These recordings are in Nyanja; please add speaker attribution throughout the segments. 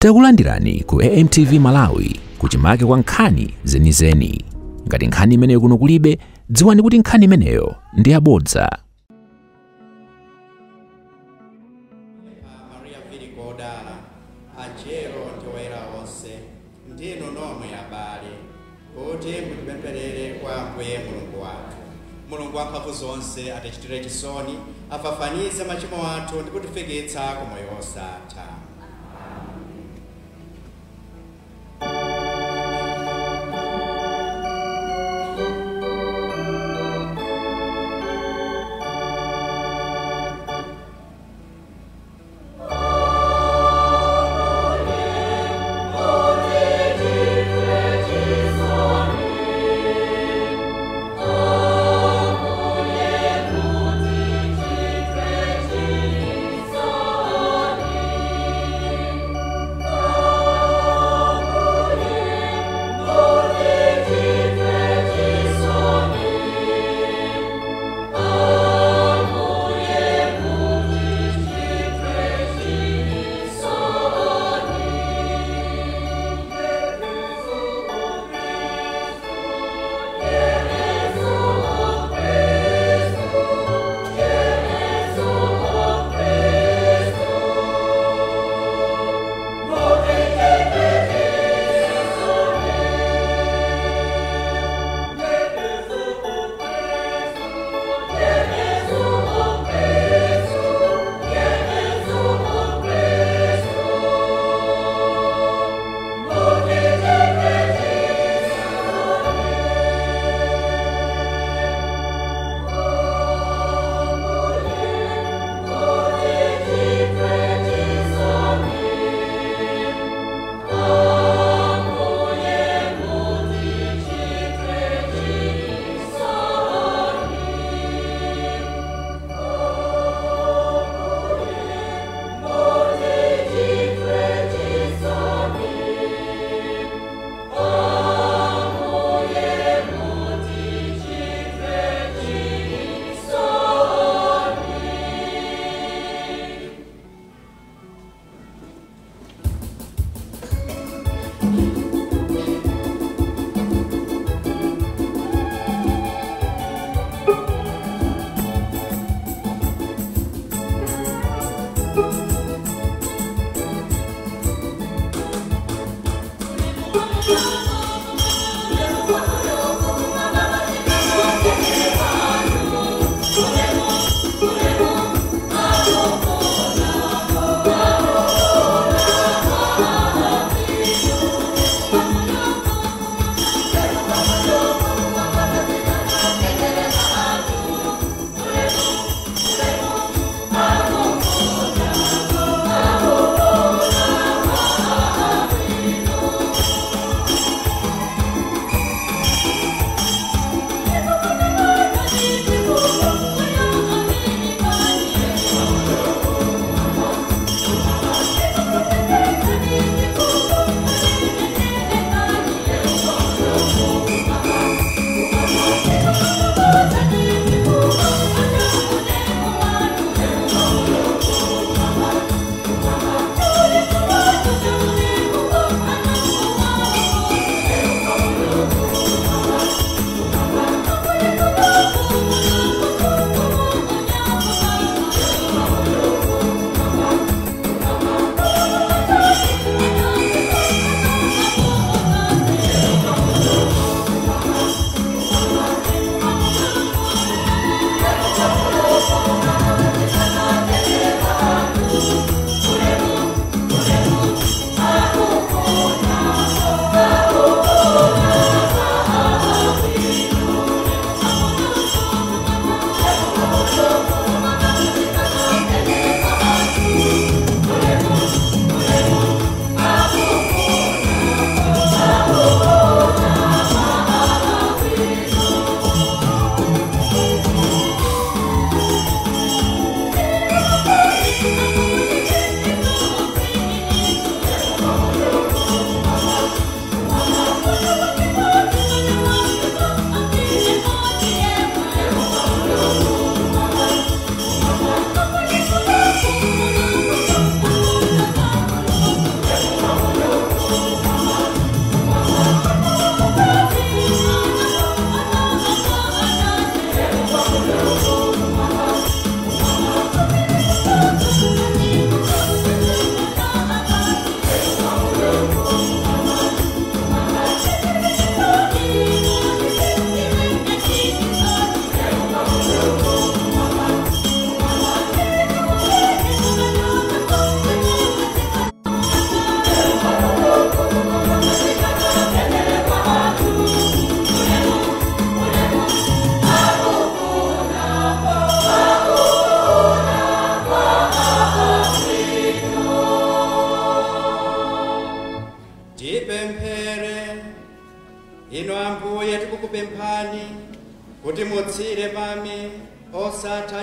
Speaker 1: Takulandirani ku AMTV Malawi kuchimake kwa nkhani zenizeni. Ngati nkhani imeneyo kuno kulibe, dziwani kuti nkhani imeneyo ndi yabodza.
Speaker 2: Maria Virigo odala, angelo ndi oyera onse, ndinu nomwe abale, kuti mutipempherere kwa Ambuye Mulungu wathu. Mulungu wamphamvu zonse atichitire chisoni, afafanize machimo athu ndi kutifikitsa ku moyo wosatha. Inu Ambuye tikukupemphani kuti mutsire mame osatha.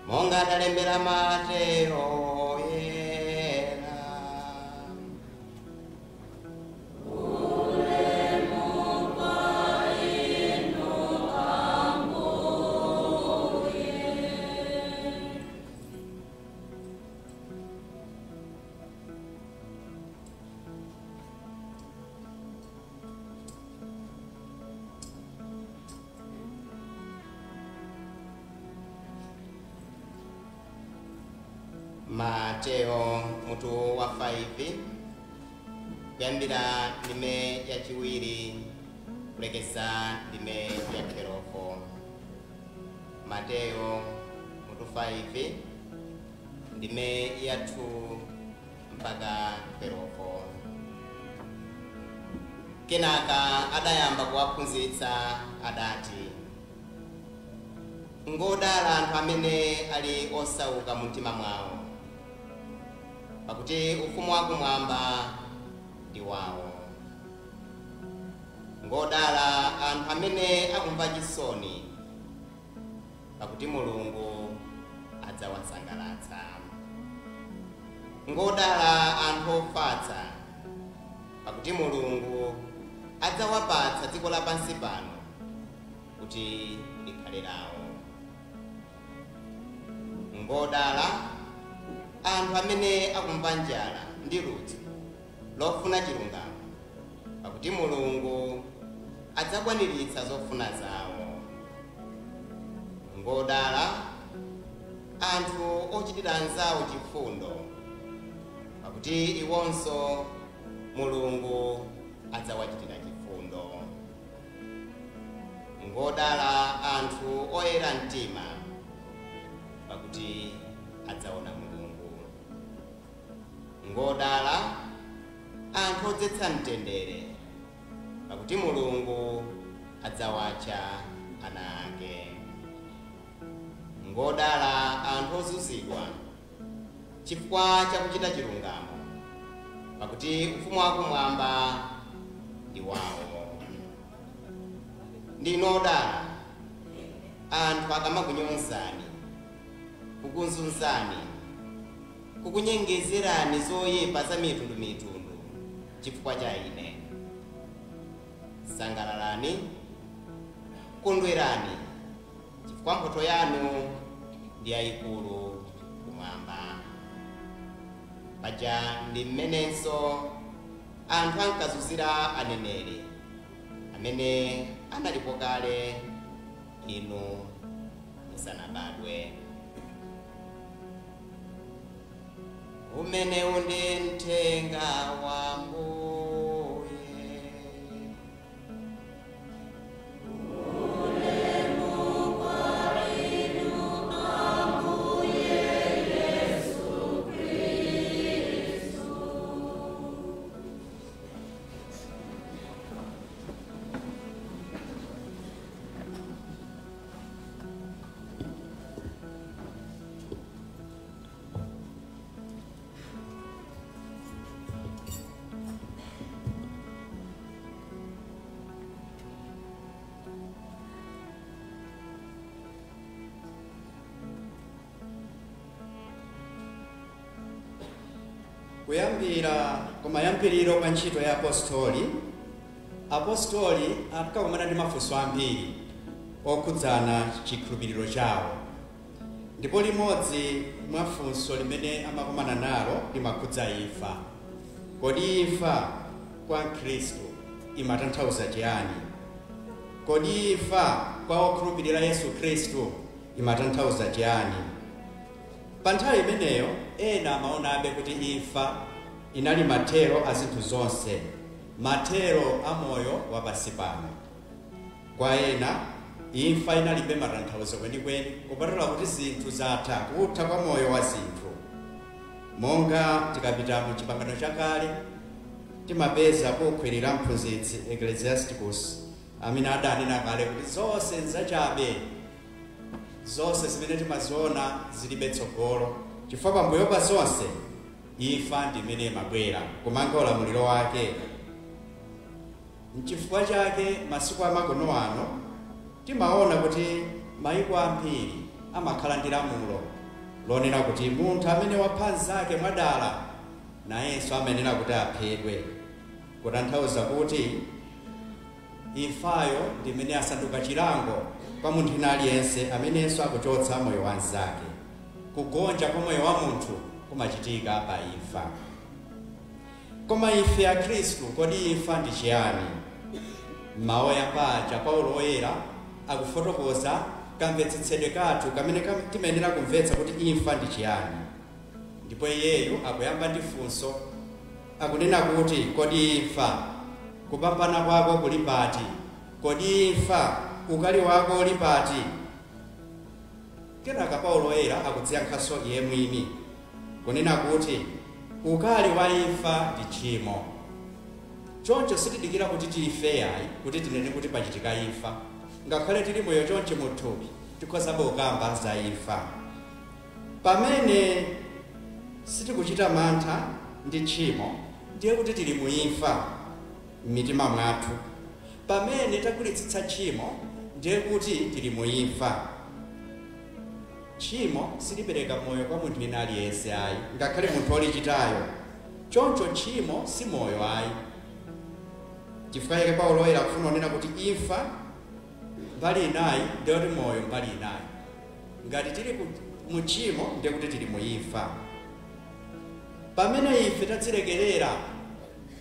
Speaker 2: Monga Mateo yera. Mateo mutu wa 5 kuyambira ndime yachiwiri
Speaker 3: kulekeza ndime ya 12. Mateyo mutu 5 ndime ya 2 mpaka 12. Kenaka adayamba kuwaphunzitsa adati, ngodala anthu amene ali osauka mu mtima mwawo, pakuti ufumu wakumwamba ndi wawo. Ngodala anthu amene akumva chisoni, pakuti Mulungu adzawasangalatsa. Ngodala anthu ofatsa, pakuti Mulungu adzawapatsa dziko lapansi pano kuti likhale lawo. Ngodala anthu amene akumva njala ndi ludzu lofuna chilungamo, pakuti Mulungu adzakwaniritsa zofuna zawo. Ngodala anthu ochitira anzawo chifundo, pakuti iwonso Mulungu adzawachitira chifundo. Ngodala anthu oyera mtima, pakuti adzaona Mulungu. Ngodala anthu odzetsa mtendere, pakuti Mulungu adzawatcha ana ake. Ngodala anthu ozunzidwa chifukwa chakuchita chilungamo, pakuti ufumu wakumwamba ndi wawo. Ndinu odala anthu akamakunyozani, kukuzunzani, kukunyengezerani zoyipa za mitundumitundu chifukwa cha ine. Sangalalani, kondwerani, chifukwa mphotho yanu ndi yayikulu kumwamba. Paja ndi mmenenso anthu ankazunzira aneneri amene analipo kale inu musanabadwe. Umene undi mthenga wa Mbuye.
Speaker 4: Ulemu kwa inu Ambuye Yesu Kristu.
Speaker 2: Kuyambira kumayambiriro kwa ntchito ya apostoli, apostoli ankakumana ndi mafunso ambiri okhudzana chikhulupiriro chawo, ndipo limodzi mwa funso limene amakumana nalo limakhudza imfa. Kodi imfa kwa Khristu imatanthauza chiyani? Kodi imfa kwa okhulupirira Yesu Khristu imatanthauza chiyani? Pa nthawi imeneyo ena amaonabe kuti imfa inali mathero a zinthu zonse, mathero a moyo wapansi pano. Kwa ena imfa inalibe matanthauzo kwenikweni, kupatula kuti zinthu zatha, kutha kwa moyo wa zinthu. Monga tikapita mu Chipangano Chakale timapeza pokhwerera mphunzitsi Ecclesiasticus amene adanena kale kuti zonse nzachabe, zonse zimene timaziona zilibe tsogolo, chifukwa pambuyo pa zonse imfa ndi imene imabwera kumanga ulamuliro wake. Nchifukwa chake masiku amakono ano timaona kuti mayiko ambiri amakhala ndi lamulo lonena kuti munthu amene wapha mnzake mwadala nayenso amenena kuti aphedwe, kutanthauza kuti imfayo ndi imene asanduka chilango kwa munthu ina aliyense amenenso akuchotsa moyo wa mnzake. Kugonja kwa moyo wa munthu kumachitika pa imfa. Koma ife akhristu, kodi imfa ndi chiyani? Mawu paja Paulo oyera akufotokoza kamvetsetsedwe kathu kamene timayenera kumvetsa kuti imfa ndi chiyani. Ndipo iyeyo akuyamba ndi funso, akunena kuti kodi imfa kupambana kwako kuli pati? Kodi imfa, ukali wako uli pati? Kenaka Paulo Woyera akudziyankhanso iye mwini kunena kuti ukali wa imfa ndi tchimo. Choncho sitidikira kuti tife ayi kuti tinene kuti pachitika imfa. Ngakhale tili moyo choncho muthupi, tikhozabe kukamba za imfa. Pamene sitikuchita mantha ndi tchimo, ndiye kuti tili mu imfa m'mitima mwathu. Pamene tagwiritsitsa tchimo, ndiye kuti tili mu imfa. Tchimo silipereka moyo kwa munthu wina aliyense ayi, ngakhale munthu olichitayo. Choncho tchimo si moyo ayi. Chifukwa chake Paulo Woyera akufuna kunena kuti imfa mbali inayi ndiye kuti moyo mbali inayi. Ngati tili mu tchimo, ndiye kuti tili mu imfa. Pamene ife tadzilekerera,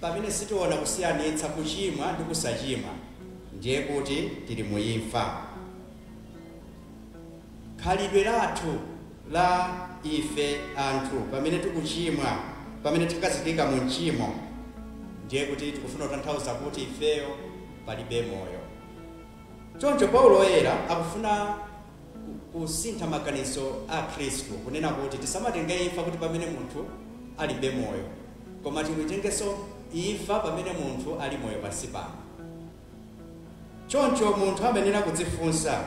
Speaker 2: pamene sitiona kusiyanitsa kuchimwa ndi kusachimwa, ndiye kuti tili mu imfa. Khalidwe lathu la ife anthu pamene tikuchimwa, pamene tikazikika mu mchimo, ndiye kuti tikufuna kutanthauza kuti ifeyo palibe moyo. Choncho Paulo Woyera akufuna kusintha maganizo a Khristu, kunena kuti tisamatenge imfa kuti pamene munthu alibe moyo, koma timutengenso imfa pamene munthu ali moyo pansi pano. Choncho munthu amayenera kudzifunsa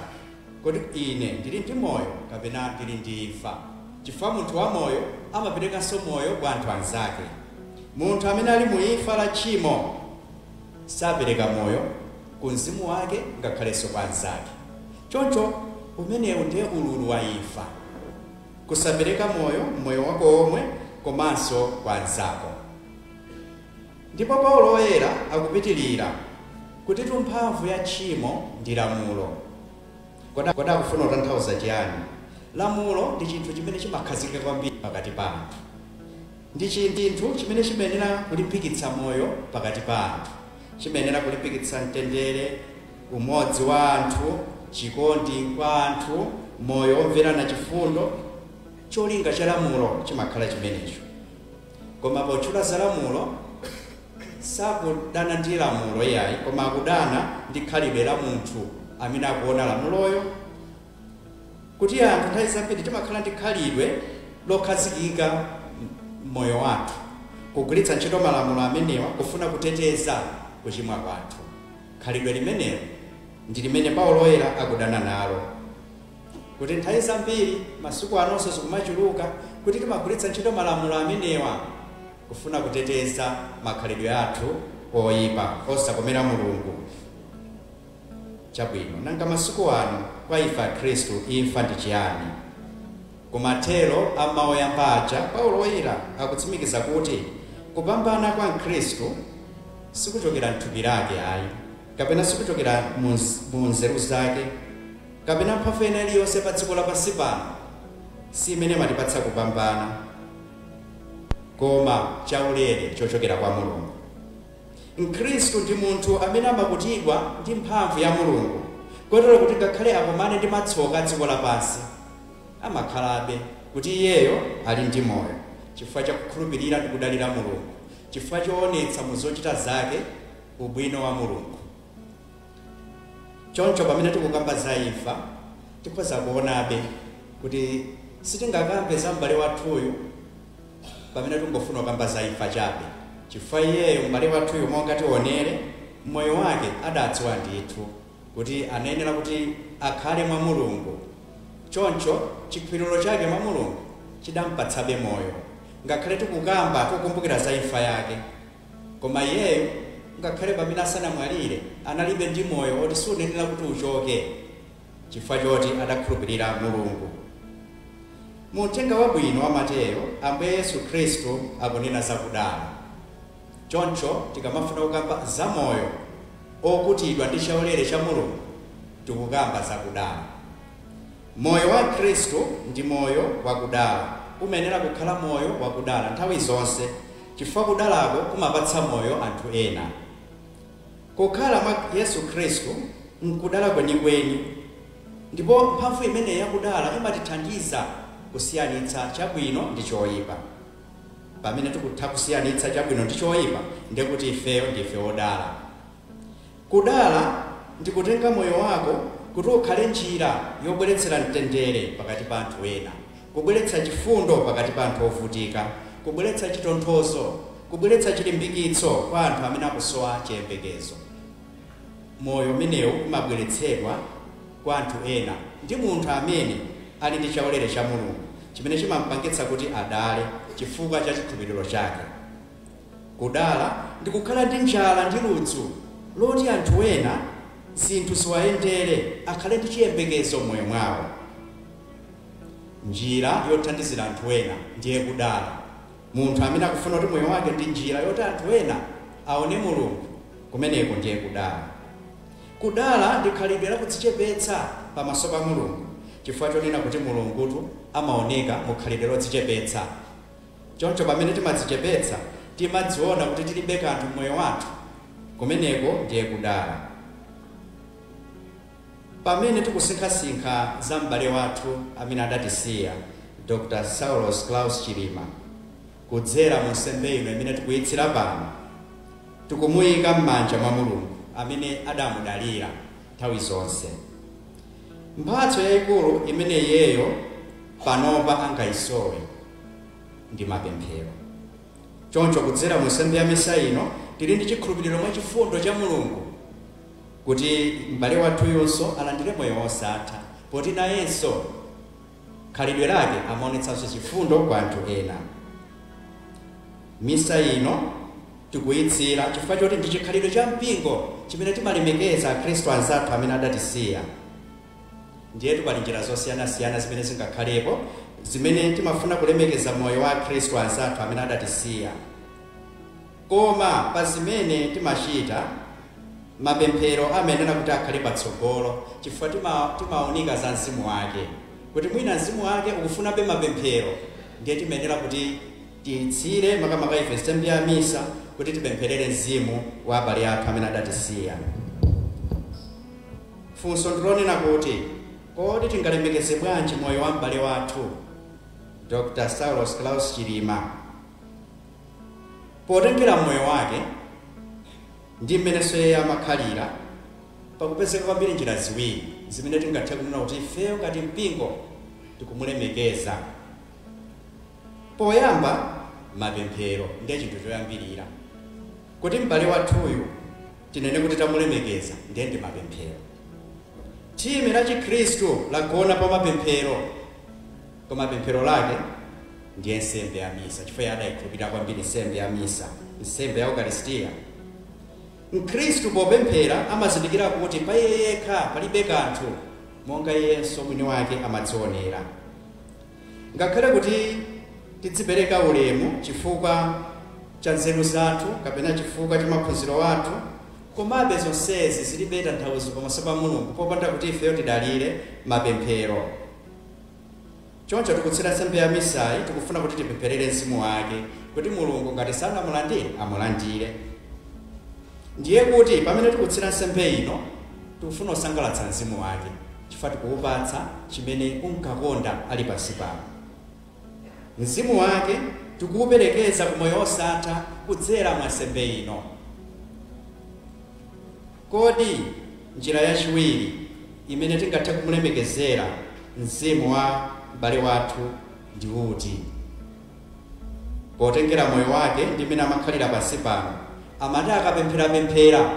Speaker 2: kuti ine ndili ndi moyo kapena ndili ndi imfa, chifukwa munthu wa moyo amaperekanso moyo kwa anthu anzake. Munthu amene ali mu imfa la tchimo sapereka moyo ku mzimu wake ngakhalenso kwa anzake. Choncho umenewu ndiye ululu wa imfa, kusapereka moyo moyo wako omwe komanso kwa anzako. Ndipo Paulo Woyera akupitirira kuti mphamvu ya tchimo ndi lamulo. Kodi akufuna kutanthauza chiyani? Lamulo ndi chinthu chimene chimakhazikika kwambiri pakati pa anthu, ndi chinthu chimene chimayenera kulimbikitsa moyo pakati pa anthu, chimayenera kulimbikitsa mtendere, umodzi wa anthu, chikondi kwa anthu, moyo omverana chifundo. Cholinga cha lamulo chimakhala chimenecho. Koma potchula za lamulo sakudana ndi lamulo iyayi, koma akudana ndi khalidwe la munthu amene akuona lamuloyo. Kuti anthu nthawi zambiri timakhala ndi khalidwe lokhazikika mmoyo wathu, kugwiritsa ntchito malamulo amenewa kufuna kuteteza kuchimwa kwathu. Khalidwe limenelo ndi limene Paulo Woyera akudana nalo, kuti nthawi zambiri masiku anonso zikumachuluka kuti timagwiritsa ntchito malamulo amenewa kufuna kuteteza makhalidwe athu oyipa osakomera Mulungu. Chabwino, nanga masiku ano kwa ife Akhristu imfa ndi chiyani? Kumathero a mawu oyamba aja, Paulo Woyera akutsimikiza kuti kupambana kwa Mkhristu sikuchokera mthupi lake ayi, kapena sikuchokera mu nzeru zake, kapena mphamvu ina iliyonse pa dziko lapansi pano si imene imatipatsa kupambana, koma chaulere chochokera kwa Mulungu. Mkhristu ndi munthu amene amakutidwa ndi mphamvu ya Mulungu, kotero kuti ngakhale akumane ndi matsoka a dziko lapansi, amakhalabe kuti iyeyo ali ndi moyo, chifukwa cha kukhulupirira ndi kudalira Mulungu, chifukwa choonetsa mu zochita zake ubwino wa Mulungu. Choncho pamene tikukamba za imfa, tikhoza kuonabe kuti sitingakambe za m'bale wathuyu pamene tingofuna kukamba za imfa chabe, chifukwa iyeyo m'bale wathuyu monga tionere moyo wake adadziwa ndithu kuti anayenera kuti akhale mwa Mulungu. Choncho chikhulupiriro chake mwa Mulungu chidampatsabe moyo, ngakhale tikukamba tikukumbukira za imfa yake, koma iyeyo ngakhale pamene asanamwalire analibe ndi moyo woti sunenera kuti uchoke, chifukwa choti adakhulupirira Mulungu. Mu uthenga wabwino wa Mateyo, Ambuye Yesu Khristu akunena zakudala. Choncho tikamafuna kukamba za moyo okutidwa ndi chaulere cha Mulungu, tikukamba zakudala. Moyo wa Khristu ndi moyo wakudala, umayenera kukhala moyo wakudala nthawi zonse, chifukwa kudalako kumapatsa moyo anthu ena. Kukhala mwa Yesu Khristu nkudala kwenikweni, ndipo mphamvu imeneyi yakudala imatithandiza kusiyanitsa chabwino ndi choyipa. Pamene tikutha kusiyanitsa chabwino ndi choyipa, ndiye kuti ifeyo ndife odala. Kudala ndikutenga moyo wako kuti ukhale njira yobweretsera mtendere pakati pa anthu ena, kubweretsa chifundo pakati pa anthu ovutika, kubweretsa chitonthozo, kubweretsa chilimbikitso kwa anthu amene akusowa chiyembekezo. Moyo umenewu umabweretsedwa kwa anthu ena ndi munthu amene ali ndi chaulere cha Mulungu chimene chimampangitsa kuti adale chifukwa cha chikhulupiriro chake. Kudala ndi kukhala ndi njala ndi ludzu loti anthu ena zinthu ziwayendere, akhale ndi chiyembekezo m'moyo mwawo. Njira yothandizira anthu ena ndiye kudala. Munthu amene akufuna kuti moyo wake ndi njira yoti anthu ena aone Mulungu, kumeneko ndiye kudala. Kudala ndi khalidwe lakudzichepetsa pamaso pa Mulungu, chifukwa chonena kuti Mulungutu amaoneka mu khalidwe lodzichepetsa. Choncho pamene timadzichepetsa timadziona kuti tilibe kanthu m'moyo wathu, kumeneko ndiye kudala. Pamene tikusinkhasinkha za m'bale wathu amene adatisiya, Dr. Saulos Klaus Chilima, kudzera mu nsembe ino imene tikuyitsira pano, tikumuyika m'manja mwa Mulungu amene adamudalira nthawi zonse. Mphatso yayikulu imene iyeyo panopa angayisowe ndi mapemphero. Choncho kudzera mu nsembe ya misa ino tili ndi chikhulupiriro mwa chifundo cha Mulungu kuti m'bale wathuyunso alandire moyo wosatha, poti nayenso khalidwe lake amaonetsanso chifundo kwa anthu ena. Misa ino tikuyitsira chifukwa choti ndi chikhalidwe cha mpingo chimene timalemekeza akhristu anzathu amene adatisiya. Ndiyetu pali njira zosiyanasiyana zimene zingakhalepo zimene timafuna kulemekeza moyo wa akhristu anzathu amene adatisiya. Koma pa zimene timachita, mapemphero amayenera kuti akhale patsogolo, chifukwa timaunika za mzimu wake, kuti mwina mzimu wake ukufunabe mapemphero. Ndiye timayenera kuti titsire makamaka ife nsembe ya misa kuti tipempherere mzimu wa abale athu amene adatisiya. Funso ndilonena kuti kodi tingalemekeze bwanji moyo wa m'bale wathu Dr. Saulos Klaus Chilima potengera moyo wake ndi mmenenso iye amakhalira? Pakupezeka kwambiri njira ziwiri zimene tingathe kunena kuti ifeyo ngati mpingo tikumulemekeza. Poyamba, mapemphero ndiye chinthu choyambirira. Kuti m'bale wathuyu tinene kuti tamulemekeza, ndiye ndi mapemphero. Thime la chikhristu lagona pa mapemphero, koma pemphero lake ndiye nsembe ya misa, chifukwa iye adayikhulupirira kwambiri nsembe ya misa, nsembe ya Ukaristiya. Mkhristu popemphera amazindikira kuti pa iye yekha palibe kanthu, monga iyenso mwini wake amadzionera. Ngakhale kuti tidzipereka ulemu chifukwa cha nzeru zathu kapena chifukwa cha maphunziro athu, komabe zonsezi zilibe tanthauzo pamaso pa Mulungu popanda kuti ifeyo tidalire mapemphero. Choncho tikutsira nsembe ya misayi tikufuna kuti tipempherere mzimu wake, kuti Mulungu ngati sanamulandire amulandire. Ndiye kuti pamene tikutsira nsembe ino tikufuna kusangalatsa mzimu wake, chifukwa tikuwupatsa chimene unkakonda ali pansi pano. Mzimu wake tikuwuperekeza ku moyo wosatha kudzera mwa nsembe ino. Kodi njira yachiwiri imene tingathe kumulemekezera mzimu wa m'bale wathu ndi uti? Potengera moyo wake ndi mmene amakhalira pansi pano, amati akapempherapemphera,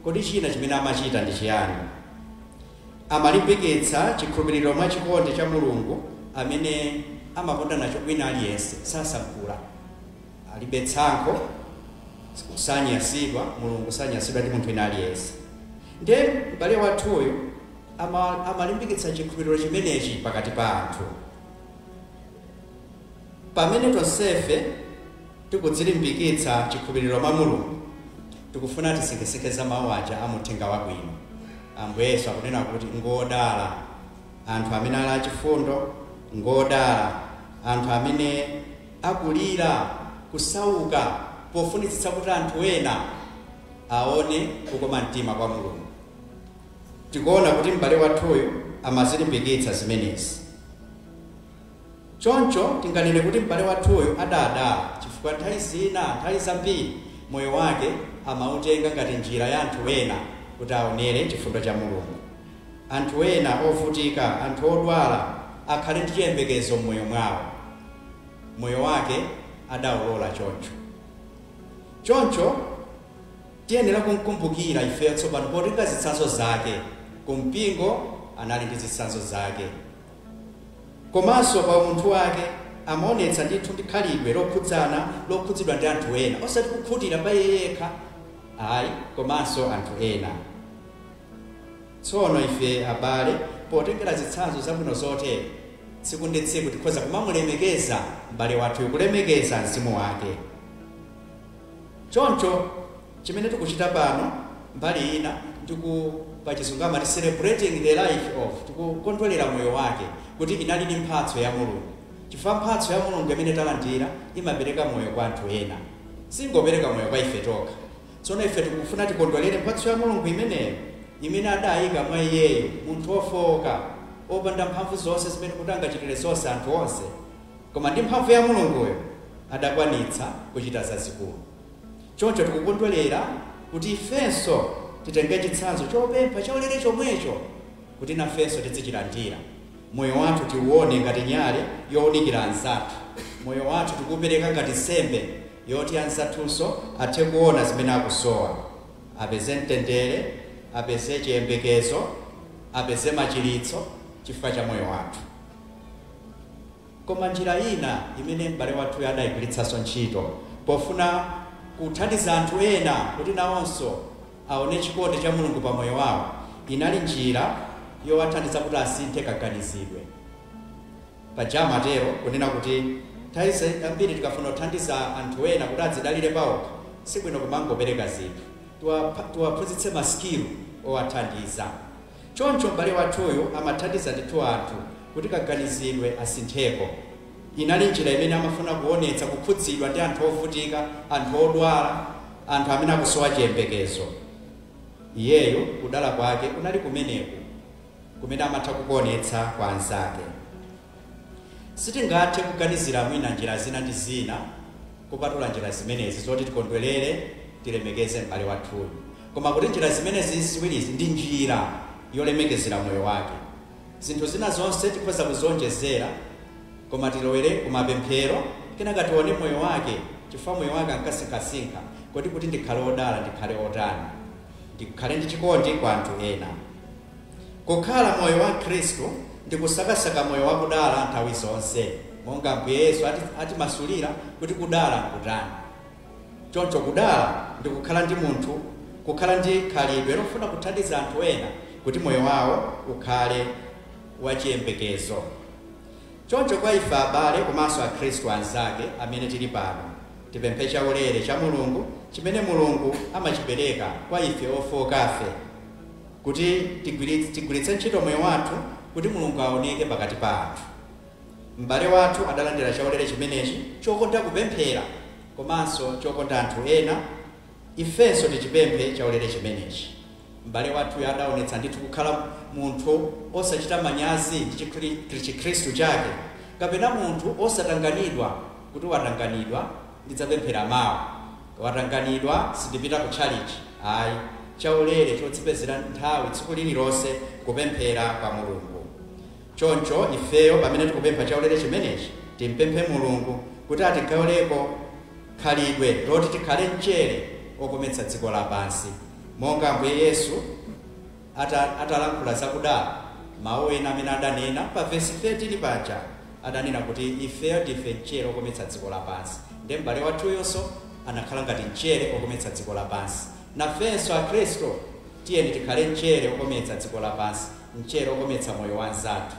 Speaker 2: kodi china chimene amachita ndi chiyani? Amalimbikitsa chikhulupiriro mwa chikondi cha Mulungu amene amakonda nacho wina aliyense, sasankhula, alibe tsankho, sanyansidwa. Mulungu sanyansidwa ndi munthu wina aliyense. Ndiye m'bale wathuyu amalimbikitsa chikhulupiriro chimenechi pakati pa anthu. Pamene tonsefe tikudzilimbikitsa chikhulupiriro mwa Mulungu, tikufuna tisinkhesinkhe za mawu aja a muthenga wabwino. Ambuye Yesu akunena kuti ngodala anthu amene ali achifundo, ngodala anthu amene akulira kusauka pofunitsitsa kuti anthu ena aone kukoma mtima kwa Mulungu. Tikuona kuti m'bale wathuyu amazilimbikitsa zimenezi. Choncho tinganene kuti m'bale wathuyu adadala, chifukwa nthawi zina, nthawi zambiri moyo wake amautenga ngati njira ya anthu ena kuti aonere chifundo cha Mulungu. Anthu ena ovutika, anthu odwala akhale ndi chiyembekezo m'moyo mwawo. Moyo wake adawulola choncho. Choncho tiyenera kumkumbukira ifeyo tsopano potenga zitsanzo zake. Kumpingo anali ndi zitsanzo zake, komanso pa umunthu wake amaonetsa ndithu ndi khalidwe lokhudzana, lokhudzidwa ndi anthu ena, osati kukhutira pa iye yekha ayi, komanso anthu ena. Tsono ife abale, potengera zitsanzo zabwino zotere, tsiku ndi tsiku tikhoza kumamulemekeza m'bale wathu, kulemekeza mzimu wake. Choncho chimene tikuchita pano mbali ina ndiku pachizungu amati celebrating the life of, tikukondwerera moyo wake kuti inali ndi mphatso ya Mulungu, chifukwa mphatso ya Mulungu imene talandira imapereka moyo kwa anthu ena, singopereka moyo kwa ife tokha. Tsono ife tikufuna tikondwerere mphatso ya Mulungu imeneyo imene adayika mwa iyeyo, munthu wofowoka opanda mphamvu zonse zimene kuti angachitire zonse anthu onse, koma ndi mphamvu ya Mulunguyo adakwanitsa kuchita zazikulu. Choncho tikukondwerera kuti ifenso titenge chitsanzo chopempha chaulere chomwecho kuti nafenso tizichilandira. Moyo wathu tiuone ngati nyale yowunikira anzathu, moyo wathu tikuwupereka ngati nsembe yoti anzathunso athe kuona zimene akusowa, apeze mtendere, apeze chiyembekezo, apeze machiritso chifukwa cha moyo wathu. Koma njira ina imene m'bale wathu adayigwiritsanso ntchito pofuna kuthandiza anthu ena kuti nawonso aone chikondi cha Mulungu pa moyo wawo, inali njira yowathandiza kuti asinthe kaganizidwe. Paja amatero kunena kuti nthawi zambiri tikafuna kuthandiza anthu ena kuti adzidalire pawokha, sibwino kumangopereka zinthu, tiwaphunzitse maskilu owathandiza. Choncho m'bale wathuyu amathandiza ndithu anthu kuti kaganizidwe asintheko. Inali njira imene amafuna kuonetsa kukhudzidwa ndi anthu ovutika, anthu odwala, anthu amene akusowa chiyembekezo. Iyeyo kudala kwake kunali kumeneku kumene amatha kukuonetsa kwa anzake. Sitingathe kuganizira mwina njira zina ndi zina kupatula njira zimenezi zoti tikondwerere, tilemekeze m'bale wathuyu, koma kuti njira zimenezi ziwirizi ndi njira yolemekezera moyo wake. Zinthu zina zonse tikhoza kuzonjezera, koma tilowere kumapemphero kenaka tione moyo wake, chifukwa moyo wake ankasinkhasinkha kodi kuti ndikhale odala, ndikhale otani, ndikhale ndi chikondi kwa anthu ena. Kukhala moyo wa Khristu ndi kusakasaka moyo wakudala nthawi zonse, monga Ambuye Yesu atimasulira kuti kudala nkutani. Choncho kudala ndi kukhala ndi munthu, kukhala ndi khalidwe lofuna kuthandiza anthu ena kuti moyo wawo ukhale wachiyembekezo. Choncho kwa ife abale komanso akhristu anzake amene tili pano, tipemphe chaulere cha Mulungu chimene Mulungu amachipereka kwa ife ofokafe, kuti tigwiritse ntchito moyo wathu kuti Mulungu aoneke pakati pa anthu. M'bale wathu adalandira chaulere chimenechi chokonda kupemphera komanso chokonda anthu ena. Ifenso tichipemphe chaulere chimenechi. M'bale wathu adaonetsa ndithu kukhala munthu osachita manyazi ndi chikhristu chake, kapena munthu osatanganidwa kuti watanganidwa ndidzapemphera mawa, watanganidwa sindipita ku tchalichi. Ayi, chaulere chodzipezera nthawi tsiku lililonse kupemphera kwa Mulungu. Choncho ifeyo pamene tikupempha chaulere chimenechi, timpemphe Mulungu kuti atigawireko khalidwe loti tikhale mchere okometsa dziko lapansi, monga Ambuye Yesu atalankhula zakudala mawu ena amene adanena pa vesi 13 paja, adanena kuti ifeyo ndife mchere okometsa dziko lapansi. Ndiye m'bale wathuyonso anakhala ngati mchere okometsa dziko lapansi. Nafenso akhristu tiyeni tikhale mchere okometsa dziko lapansi, mchere okometsa moyo wa anzathu,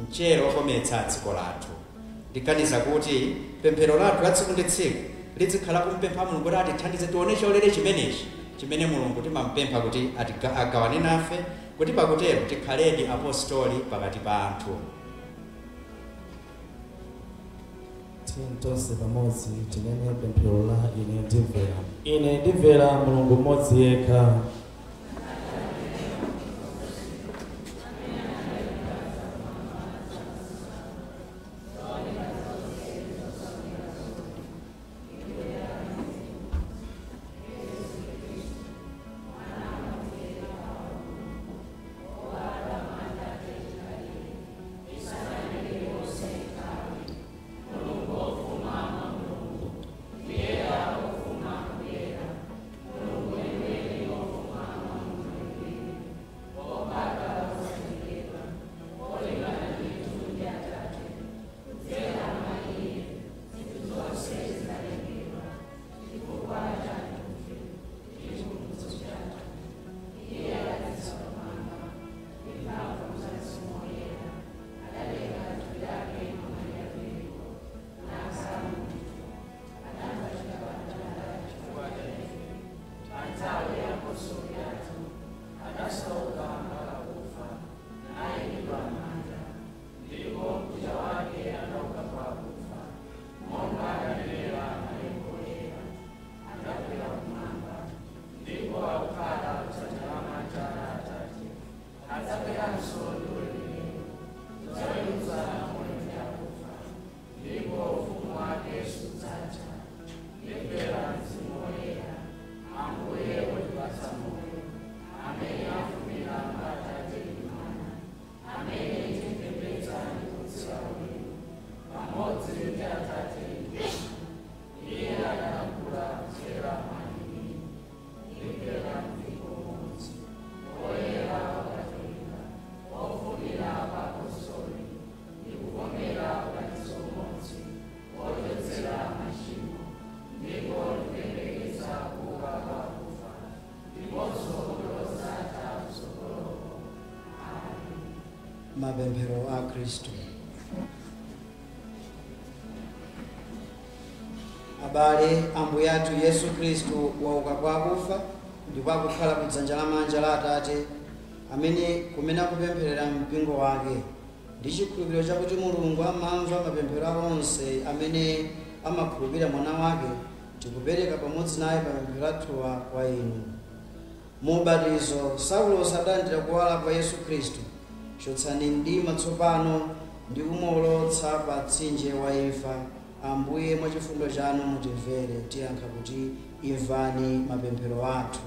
Speaker 2: mchere okometsa dziko lathu. Ndiganiza kuti pemphero lathu la tsiku ndi tsiku lizikhala kumpempha Mulungu kuti atithandize tione chaulere chimenechi chimene Mulungu timampempha kuti agawane nafe, kuti pakutero tikhaledi apostoli pakati pa anthu.
Speaker 5: Tonse pamodzi tinene pemphero la ine ndimvera. Ine ndimvera Mulungu mmodzi yekha.
Speaker 6: Mapemphero a Khristu. Abale, Ambuye athu Yesu Khristu wauka kwa akufa ndipo akukhala kudzanja lamanja la Atate, amene kumene akupempherera mpingo wake ndi chikhulupiriro chakuti Mulungu amamva mapemphero awo onse amene amakhulupirira mwana wake, tikupereka pamodzi naye mapemphero athuwa kwa inu. Mu ubatizo Saulo sadalandira kuwala kwa Yesu Khristu. Chotsani mdima tsopano ndi kumuwolotsa pa mtsinje wa imfa. Ambuye, mwa chifundo chanu mutimvere. Tiyankha kuti imvani mapemphero athu.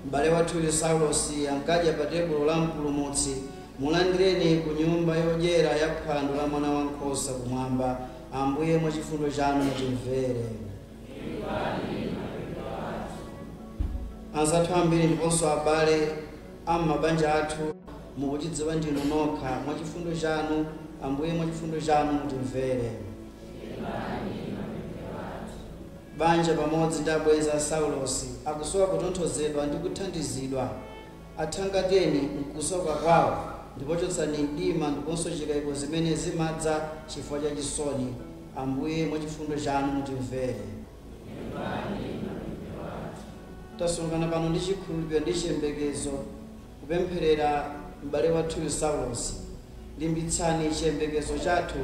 Speaker 6: M'bale wathuyu Saulosi ankadya pa tebulo la Mpulumutsi. Mulandireni ku nyumba yodyera ya phwando la mwana wankhosa kumwamba. Ambuye, mwa chifundo chanu mutimvere. Anzathu ambiri ndiponso abale am'mabanja athu mukutidziwa ndinu nokha. Mwa chifundo chanu, Ambuye, mwa chifundo chanu mutimvere. Banja pamodzi ndi abwenzi a Saulosi akusowa kutonthozedwa ndi kuthandizidwa. Athangateni mkusauka kwawo ndipo chotsani mdima ndiponso chikayiko zimene zimadza chifukwa cha chisoni. Ambuye, mwa chifundo chanu mutimvere. Tasonkhana pano ndi chikhulupiriro ndi chiyembekezo kupempherera m'bale wathuyu Saulosi. Limbitsani chiyembekezo chathu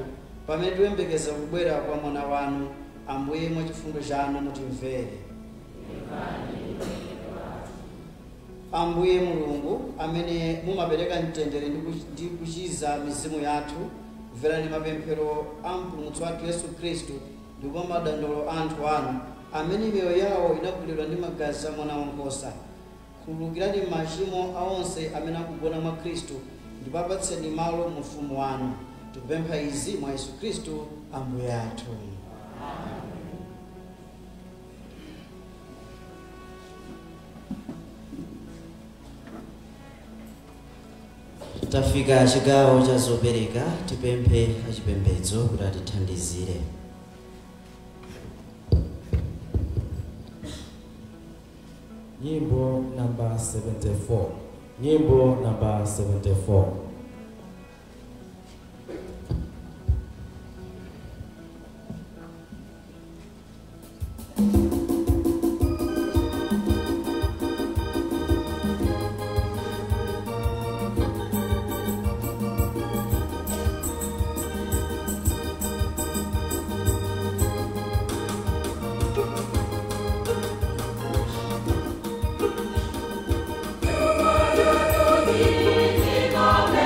Speaker 6: pamene tikuyembekeza kubwera kwa mwana wanu. Ambuye, mwa chifundo chanu mutimvere. Ambuye Mulungu, amene mumapereka mtendere ndi kuchiza mizimu yathu, mverani mapemphero a Mpulumutsi wathu Yesu Khristu ndipo madandaulo a anthu anu amene miyoyo yawo inagulidwa ndi magazi a mwana wankhosa. Khululukirani machimo a onse amene akugona mwa Khristu ndipo apatseni malo mu ufumu wanu. Tikupempha izi mwa Yesu Khristu Ambuye athu.
Speaker 4: Tafika chigawo cha zopereka, tipemphe achipembedzo kuti atithandizire.
Speaker 5: Nyimbo namba 74. Nyimbo namba 74.
Speaker 4: Amen.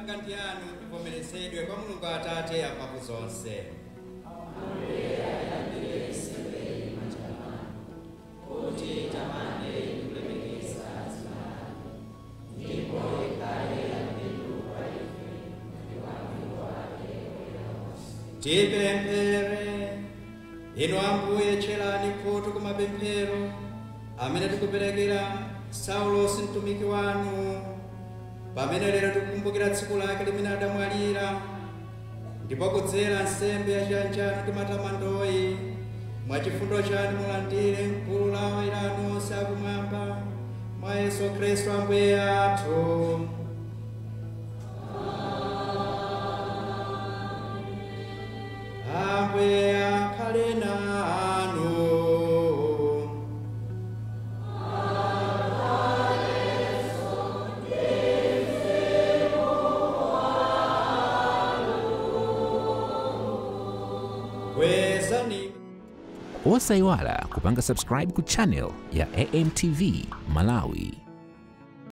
Speaker 2: Yanga ndi yanu ivomerezedwe kwa Mulungu Atate amphamvu zonse. Tipemphere. Inu Ambuye, tcherani khutu ku mapemphero amene tikuperekera Saulosi mtumiki wanu, pamene lero tikukumbukira tsiku lake limene adamwalira, ndipo kudzera nsembe ya chiyanjano ndi matamandoyi, mwachifundo chanu mulandire mkulu la oyera onse akumwamba, mwa Yesu Khristu Ambuye athu. Ambuye akhale nanu. Kwezani.
Speaker 1: Osayiwala kupanga subscribe ku channel ya AMTV Malawi.